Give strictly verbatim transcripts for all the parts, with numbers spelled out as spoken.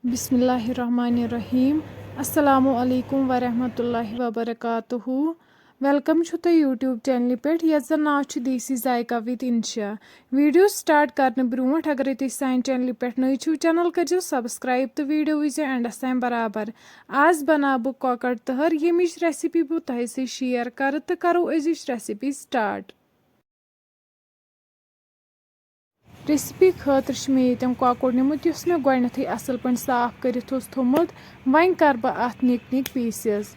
بسم اللہ الرحمن الرحیم۔ السلام علیکم ورحمۃ اللہ وبرکاتہ۔ ویلکم چھُ تۄہہِ YouTube چینلہِ پٮ۪ٹھ، یَتھ زَن ناو چھُ دیسی ذائقہ with انشا۔ ویڈیو سٹارٹ کرنہٕ برونٛٹھ، اگرے تُہۍ سانہِ چینلہِ پٮ۪ٹھ نٔوۍ چھِو، چینل کٔرزیو سبسکرائب تہٕ ویڈیو وٕچھزیو اینڈس تام برابر۔ آز بناو بہٕ کۄکر تہر، ییٚمِچ ریسیپی بہٕ تۄہہِ سۭتۍ شیئر کرٕ، تہٕ کرو أزِچ ریسیپی سٹارٹ۔ ریسیپی خٲطرٕ چھُ مےٚ ییٚتٮ۪ن کۄکُر نیومُت، یُس مےٚ گۄڈٕنٮ۪تھٕے اَصٕل پٲٹھۍ صاف کٔرِتھ اوس تھوٚمُت۔ وۄنۍ کَرٕ بہٕ اَتھ نِکۍ نِکۍ پیٖسِز۔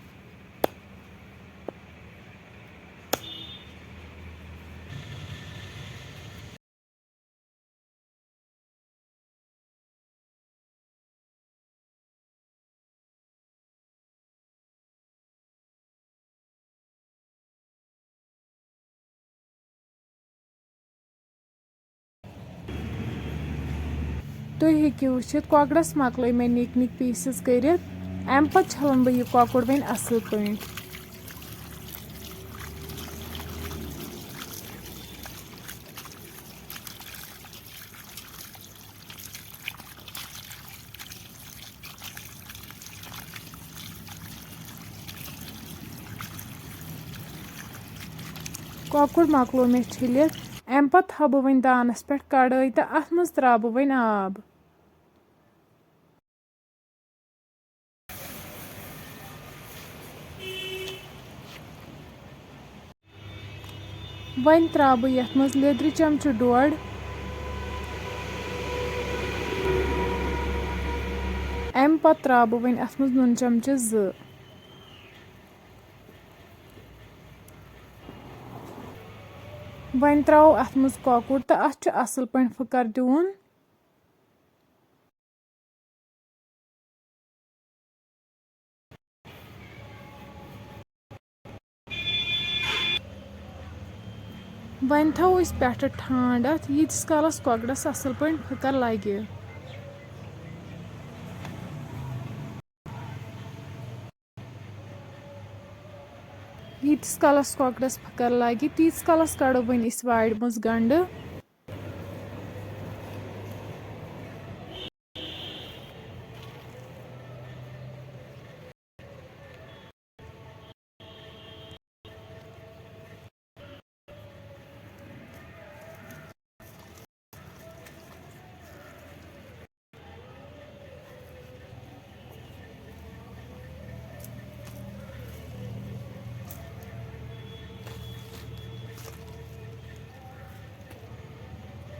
تُہۍ ہیٚکِو وٕچھِتھ، کۄکرَس مۄکلٲے مےٚ نِکۍ نِکۍ پیٖسِز کٔرِتھ۔ اَمہِ پَتہٕ چھَلَن بہٕ یہِ کۄکُر وۄنۍ اَصٕل پٲٹھۍ۔ کۄکُر مۄکلو مےٚ چھٔلِتھ۔ اَمہِ پَتہٕ تھاوٕ بہٕ وۄنۍ دانَس پٮ۪ٹھ کڑٲے تہٕ اَتھ منٛز ترٛاوٕ بہٕ وۄنۍ آب۔ وۄنۍ ترٛاوٕ بہٕ یَتھ منٛز لیٚدرِ چمچہٕ ڈۄڈ۔ اَمہِ پَتہٕ ترٛاوٕ بہٕ وۄنۍ اَتھ منٛز نُن چمچہٕ زٕ۔ وۄنۍ ترٛاوو اَتھ منٛز کۄکُر تہٕ اَتھ چھُ اَصٕل پٲٹھۍ پھٕکَر دیُن۔ وۄنۍ تھاوو أسۍ پٮ۪ٹھٕ ٹھانٛڈ اَتھ، ییٖتِس کالَس کۄکرَس اَصٕل پٲٹھۍ پھٕکَر لَگہِ۔ ییٖتِس کالَس کۄکرَس پھٕکَر لَگہِ، تیٖتِس کالَس کَڑو وۄنۍ أسۍ وارِ منٛز گَنٛڈٕ۔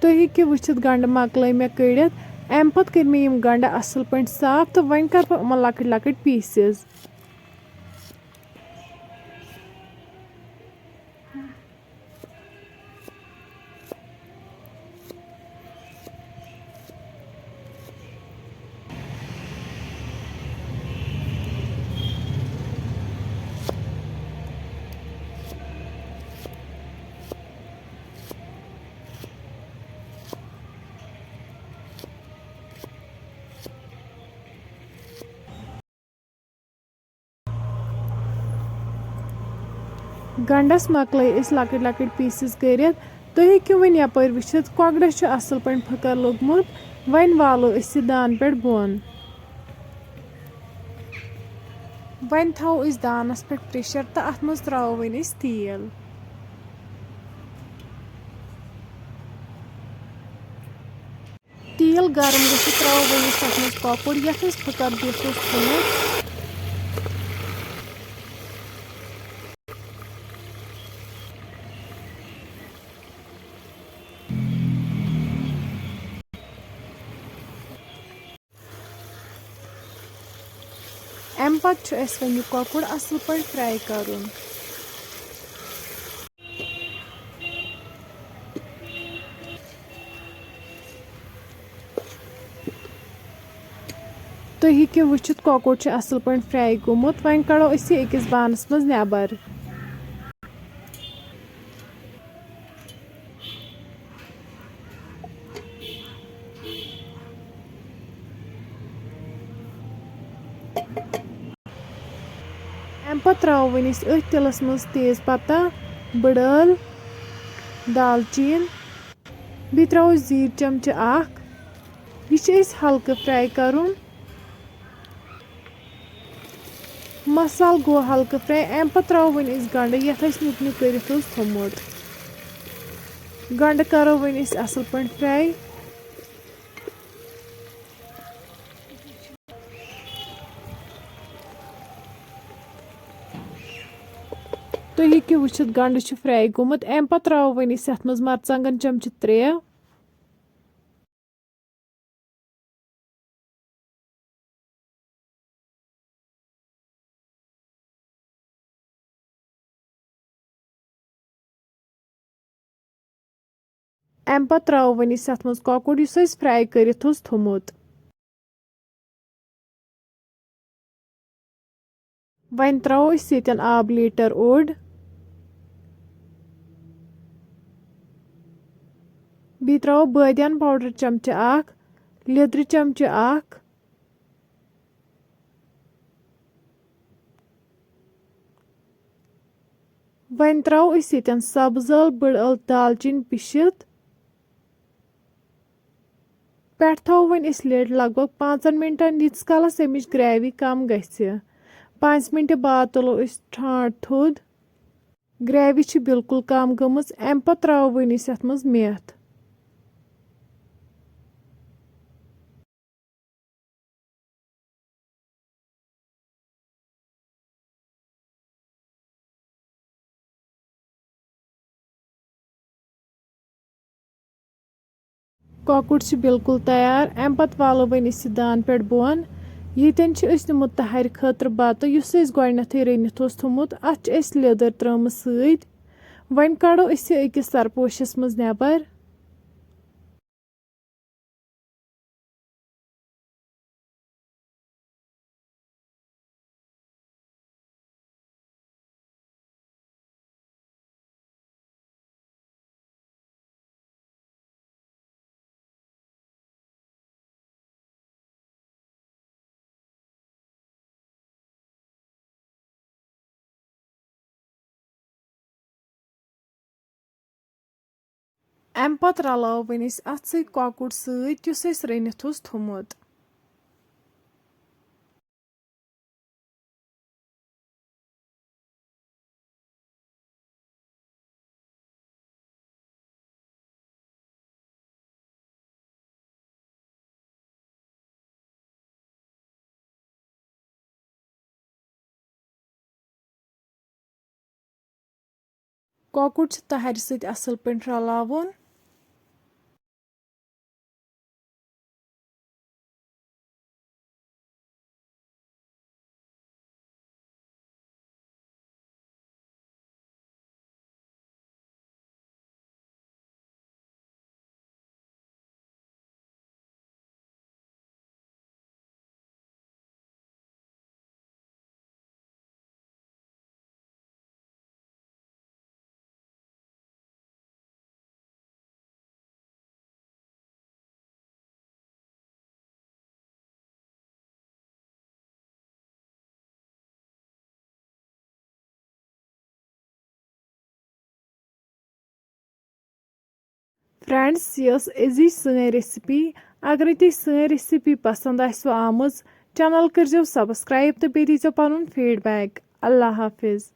تُہۍ ہیٚکِو وٕچھِتھ، گنٛڈٕ مۄکلٲے مےٚ کٔڑِتھ۔ اَمہِ پَتہٕ کٔرۍ مےٚ یِم گنٛڈٕ اَصٕل پٲٹھۍ صاف تہٕ وۄنۍ کَرٕ بہٕ یِمَن لۄکٕٹۍ لۄکٕٹۍ پیٖسِز۔ گنڈس مۄکلٲے أسۍ لۄکٕٹۍ لۄکٕٹۍ پیٖسِز کٔرِتھ۔ تُہۍ ہیٚکِو وۄنۍ یپٲرۍ وٕچھِتھ، کۄکرس چھُ اصل پٲٹھۍ پھٕکر لوٚگمُت۔ وۄنۍ والو أسۍ یہِ دان پٮ۪ٹھ بۄن۔ وۄنۍ تھاوو أسۍ دانس پٮ۪ٹھ پریشر تہٕ اتھ منٛز ترٛاوو وۄنۍ أسۍ تیٖل۔ تیٖل گرم گٔژھِتھ ترٛاوو وۄنۍ أسۍ تَتھ منٛز کۄکُر، یَتھ أسۍ پھٕکَر دِتھ اوس تھوٚمُت۔ اَمہِ پَتہٕ چھُ اَسہِ وۄنۍ یہِ کۄکُر اَصٕل پٲٹھۍ fry کَرُن۔ تُہۍ ہیٚکِو وٕچھِتھ، کۄکُر چھُ اَصٕل پٲٹھۍ fry گوٚمُت۔ وۄنۍ کَڑو أسۍ یہِ أکِس بانَس منٛز نٮ۪بَر۔ اَمہِ پَتہٕ ترٛاوو وۄنۍ أسۍ أتھۍ تیٖلَس منٛز تیز پَتہ، بٕڈ ٲل، دالچیٖن، بیٚیہِ ترٛاوو زیٖر چمچہٕ اَکھ۔ یہِ چھُ اَسہِ ہلکہٕ fry کَرُن۔ مسالہٕ گوٚو ہلکہٕ fry۔ اَمہِ پتہٕ ترٛاوو وۄنۍ أسۍ گنٛڈٕ، یَتھ اَسہِ نِکنہِ کٔرِتھ اوس تھوٚمُت۔ گنٛڈٕ کرو وۄنۍ أسۍ اَصٕل پٲٹھۍ fry۔ تُہۍ ہیٚکِو وٕچھِتھ، گنٛڈٕ چھُ fry گوٚمُت۔ اَمہِ پتہٕ ترٛاوو وۄنۍ أسۍ یَتھ منٛز مرژٕوانٛگن چمچہٕ ترٛےٚ۔ اَمہِ پتہٕ ترٛاوو وۄنۍ أسۍ اَتھ منٛز کۄکُر، یُس اَسہِ fry کٔرِتھ اوس تھوٚمُت۔ وۄنۍ ترٛاوو أسۍ ییٚتٮ۪ن آب لیٖٹر اوٚڑ۔ بیٚیہِ ترٛاوو بٲدیان powder چمچہٕ اکھ، لیٚدرِ چمچہٕ اکھ۔ وۄنۍ ترٛاوو أسۍ ییٚتٮ۪ن سبٕز ٲلہٕ، بٔڑ ٲلہٕ، دالچیٖن پِشِتھ۔ پٮ۪ٹھ تھاوو وۄنۍ أسۍ lid لگ بگ پانٛژن مِنٹن، ییٖتِس کالس اَمِچ gravy کم گژھِ۔ پانٛژِ مِنٹہِ بعد تُلو أسۍ ٹھانٛڈ تھوٚد۔ Gravy چھِ بالکل کم گٔمٕژ۔ اَمہِ پتہٕ ترٛاوو وۄنۍ أسۍ اَتھ منٛز میتھ۔ کۄکُر چھُ بالکل تیار۔ اَمہِ پتہٕ والو وۄنۍ أسۍ یہِ دان پٮ۪ٹھ بۄن۔ ییٚتٮ۪ن چھُ اَسہِ نیُمُت تَہَرِ خٲطرٕ بَتہٕ، یُس اَسہِ گۄڈٕنٮ۪تھٕے رٔنِتھ اوس تھوٚمُت۔ اَتھ چھِ اَسہِ لیٚدٕر ترٲومٕژ سۭتۍ۔ وۄنۍ کڑو أسۍ یہِ أکِس سرپوشس منٛز نٮ۪بر۔ اَمہِ پتہٕ رلاوو وۄنۍ أسۍ اَتھ سۭتۍ کۄکُر سۭتۍ، یُس اَسہِ رٔنِتھ اوس تھوٚمُت۔ کۄکُر چھُ تَہَرِ سۭتۍ اَصٕل پٲٹھۍ رَلاوُن۔ فرینڈز، یہِ ٲس أزِچ سٲنۍ recipe۔ اگرے تۄہہِ سٲنۍ recipe پسند آسِوٕ آمٕژ، channel کٔرزیو subscribe تہٕ بیٚیہِ دیٖزیو پنُن feedback۔ اللہ حافظ۔